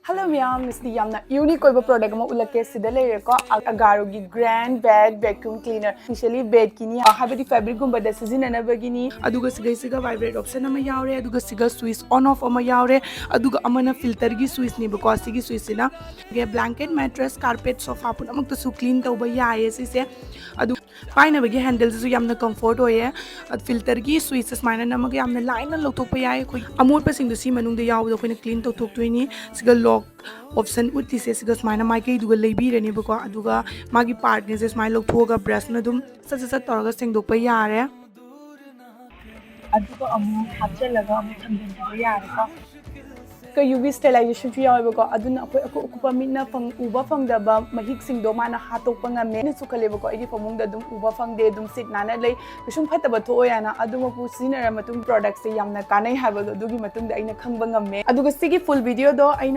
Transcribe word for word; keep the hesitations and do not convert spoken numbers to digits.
Hello ꯃꯌꯥꯝ, ꯉꯁꯤꯗꯤ ꯌꯥꯝꯅ unique ꯑꯣꯏꯕ product ꯑꯃ ꯎꯠꯂꯛꯀꯦ꯫ ꯁꯤꯗ ꯂꯩꯔꯦꯀꯣ, ꯑ-, Agaroꯒꯤ Grand Bed Vacuum Cleaner, specially bedꯀꯤꯅꯤ, ꯑ, ꯍꯥꯏꯕꯗꯤ fabricꯒꯨꯝꯕꯗ ꯁꯤꯖꯤꯟꯅꯅꯕꯒꯤꯅꯤ꯫ ꯑꯗꯨꯒ ꯁꯤꯒꯩꯁꯤꯒ vibrate option ꯑꯃ ꯌꯥꯎꯔꯦ, ꯑꯗꯨꯒ ꯁꯤꯒ switch on off ꯑꯃ ꯌꯥꯎꯔꯦ, ꯑꯗꯨꯒ ꯑꯃꯅ filterꯒꯤ switchꯅꯦꯕꯀꯣ꯫ ꯁꯤꯒꯤ switchꯁꯤꯅ blanket, mattress, carpet, sofa ꯄꯨꯝꯅꯃꯛꯇꯁꯨ clean ꯇꯧꯕ ꯌꯥꯏꯌꯦ ꯁꯤꯁꯦ꯫ ꯑꯗꯨ ꯄꯥꯏꯅꯕꯒꯤ handleꯁꯤꯁꯨ ꯌꯥꯝꯅ comfort ꯑꯣꯏꯌꯦ꯫ ꯑꯗꯨ filterꯒꯤ switchꯁꯦ ꯁꯨꯃꯥꯏꯅ ꯅꯝꯃꯒ ꯌꯥꯝꯅ ꯂꯥꯏꯅ ꯂꯧꯊꯣꯛꯄ ꯌꯥꯏ꯫ ꯑꯩꯈꯣꯏ ꯑꯃꯣꯠꯄꯁꯤꯡꯗꯣ ꯁꯤ ꯃꯅꯨꯡꯗ ꯌꯥꯎꯕꯗꯣ ꯑꯩꯈꯣꯏꯅ clean ꯇꯧꯊꯣꯛꯇꯣꯏꯅꯤ꯫ ꯁꯤꯒ lock option ꯎꯠꯇꯤꯁꯦ ꯁꯤꯒ ꯁꯨꯃꯥꯏꯅ ꯃꯥꯏꯀꯩꯗꯨꯒ ꯂꯩꯕꯤꯔꯅꯦꯕꯀꯣ꯫ ꯑꯗꯨꯒ ꯃꯥꯒꯤ partꯅꯦꯁꯦ ꯁꯨꯃꯥꯏꯅ ꯂꯧꯊꯣꯛꯑꯒ brushꯅ ꯑꯗꯨꯝ ꯁꯠ ꯁꯠ ꯁꯠ ꯇꯧꯔꯒ ꯁꯦꯡꯗꯣꯛꯄ ꯌꯥꯔꯦ꯫ ꯑꯗꯨꯒ ꯑꯃꯨꯛ ꯍꯥꯞꯆꯤꯜꯂꯒ ꯑꯃꯨꯛ ꯊꯝꯖꯤꯟꯕꯤꯕ ꯌꯥꯔꯦꯀꯣ꯫ ꯀ UV sterilizationꯁꯨ ꯌꯥꯎꯋꯦꯕꯀꯣ, ꯑꯗꯨꯅ ꯑꯩꯈꯣꯏ ꯑꯀꯨꯞ ꯑꯀꯨꯞꯄ ꯃꯤꯠꯅ ꯐꯪ-, ꯎꯕ ꯐꯪꯗꯕ ꯃꯍꯤꯛꯁꯤꯡꯗꯣ ꯃꯥꯅ ꯍꯥꯠꯇꯣꯛꯄ ꯉꯝꯃꯦ꯫ ꯑꯩꯅꯁꯨ ꯈꯜꯂꯦꯕꯀꯣ, ꯑꯩꯒꯤ ꯐꯃꯨꯡꯗ ꯑꯗꯨꯝ ꯎꯕ ꯐꯪꯗꯦ, ꯑꯗꯨꯝ ꯁꯤꯠ ꯅꯥꯟꯅ ꯂꯩ, ꯀꯩꯁꯨꯝ ꯐꯠꯇꯕ ꯊꯣꯛꯑꯣꯏ ꯍꯥꯏꯅ꯫ ꯑꯗꯨꯃꯛꯄꯨ ꯁꯤꯖꯤꯟꯅꯔ ꯃꯇꯨꯡ productꯁꯦ ꯌꯥꯝꯅ ꯀꯥꯟꯅꯩ ꯍꯥꯏꯕꯗꯣ ꯑꯗꯨꯒꯤ ꯃꯇꯨꯡꯗ ꯑꯩꯅ ꯈꯪꯕ ꯉꯝꯃꯦ꯫ ꯑꯗꯨꯒ ꯁꯤꯒꯤ full videoꯗꯣ ꯑꯩꯅ